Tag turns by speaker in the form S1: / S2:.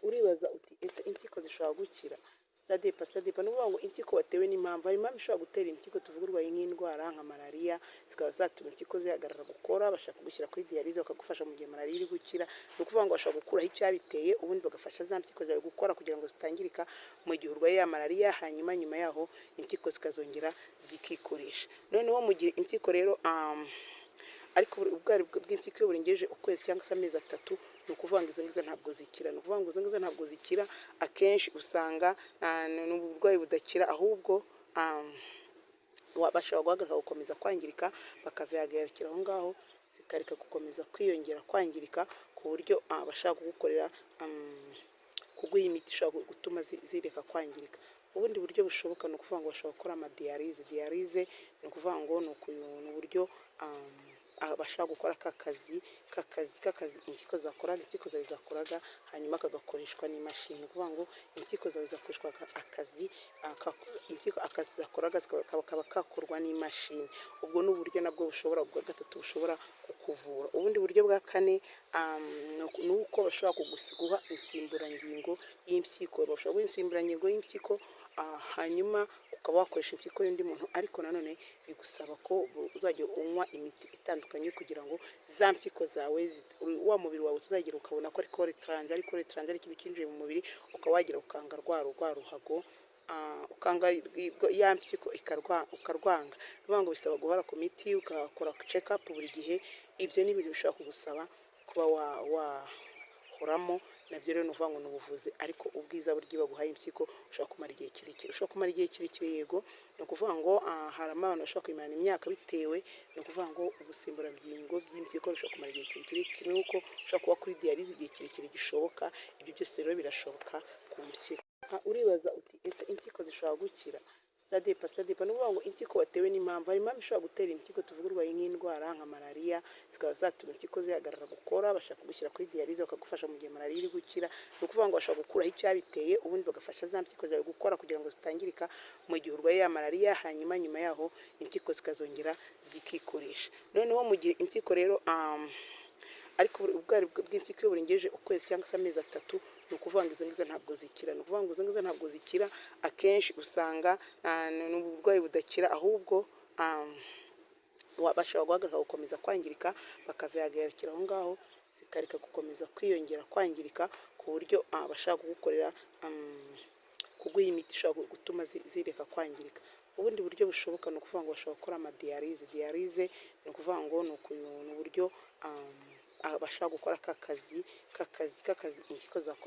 S1: Uribaza uti: "Ese impyiko zishobora gukira?" Ça dépend, ça dépend. Ni ukuvuga ngo impyiko watewe n'impamvu, hari impamvu ishobora gutera impyiko, tuvuga urwaye nk'indwara nka malariya, zikaba zatuma impyiko zihagarara gukora, bashaka kugushyira kuri dialyse, bakagufasha mu gihe malariya iri gukira. Ni ukuvuga ngo bashobora gukuraho icyabiteye, ubundi bagafasha za mpyiko zawe gukora kugira ngo zitangirika mu gihe urwaye ya malariya, hanyuma nyuma yaho impyiko zikazongera zikikoresha. Noneho mu gihe impyiko rero, ariko ubwari bw'impyiko iyo burengeje ukwezi cyangwa se amezi 3, ni ukuvuga ngo izo ngizo ntabwo zikira. Ni ukuvuga ngo izo ngizo ntabwo zikira. Akenshi usanga ni uburwayi budakira, ahubwo bashobora guhagarika gukomeza kwangirika, bakazihagarikira aho ngaho, zikareka gukomeza kwiyongera, kwangirika, ku buryo bashobora kugukorera, kuguha imiti ishobora gutuma zireka kwangirika. Ubundi buryo bushoboka ni ukuvuga ngo bashobora gukora amadialyse. Dialyse ni ukuvuga ngo ni uburyo bashobora gukora ka kazi k'akazi impyiko zawe zakoraga, hanyuma kagakoreshwa n'imashini. Ni ukuvuga ngo impyiko zawe zakoreshwa akazi, impyiko akazi zakoraga kaba kakorwa n'imashini. Ubwo ni uburyo nabwo bushobora, bwa gatatu, bushobora kukuvura. Ubundi buryo bwa kane ni uko bashobora kuguha insimburangingo y'impyiko. Bashobora kuguha insimburangingo y'impyiko, hanyuma ukaba wakoresha impyiko y'undi muntu, ariko nanone bigusaba ko uzajya unywa imiti itandukanye kugira ngo za mpyiko zawe, wa mubiri wawe tuzagira ukabona ko ari corps étranger, ari corps étranger, ari ikintu cyinjiye mu mubiri, ukaba wagira ukanga rwa ruhago, ukanga ya mpyiko, ukarwanga. Ni ukuvuga ngo bisaba guhora ku miti, ugakora check up buri gihe. Ibyo ni ibintu bishobora kugusaba kuba wahoramo nabyo. Rero ni ukuvuga ngo ni ubuvuzi, ariko ubwiza burya iyo baguhaye impyiko ushobora kumara igihe kirekire, ushobora kumara igihe kirekire. Yego, ni ukuvuga ngo harimo abantu bashobora kuyimarana imyaka, bitewe, ni ukuvuga ngo ubusimburangingo bw'impyiko bishobora kumara igihe kirekire, kimwe n'uko ushobora kuba kuri dialyse igihe kirekire gishoboka. Ibyo byose rero birashoboka ku mpyiko. Uribaza uti: "Ese impyiko zishobora gukira?" Ça dépend, ça dépend. Ni ukuvuga ngo impyiko watewe n'impamvu, hari impamvu ishobora gutera impyiko, tuvuga urwaye nk'indwara nka malariya, zikaba zatuma impyiko zihagarara gukora, bashaka kugushyira kuri dialyse, bakagufasha mu gihe malariya iri gukira. Ni ukuvuga ngo bashobora gukuraho icyabiteye, ubundi bagafasha za mpyiko zawe gukora kugira ngo zitangirika mu gihe urwaye ya malariya, hanyuma nyuma yaho impyiko zikazongera zikikoresha. Noneho mu gihe impyiko rero, ariko ubwari bw'impyiko iyo burengeje ukwezi cyangwa se amezi 3, ni ukuvuga ngo izo ngizo ntabwo zikira. Ni ukuvuga ngo izo ngizo ntabwo zikira. Akenshi usanga ni uburwayi budakira, ahubwo bashobora guhagarika gukomeza kwangirika, bakazihagarikira aho ngaho, zikareka gukomeza kwiyongera, kwangirika, ku buryo bashobora kugukorera, kuguha imiti ishobora gutuma zireka kwangirika. Ubundi buryo bushoboka ni ukuvuga ngo bashobora gukora amadialyse. Dialyse ni ukuvuga ngo ni uburyo bashobora gukora ka kazi k'akazi impyiko zakora.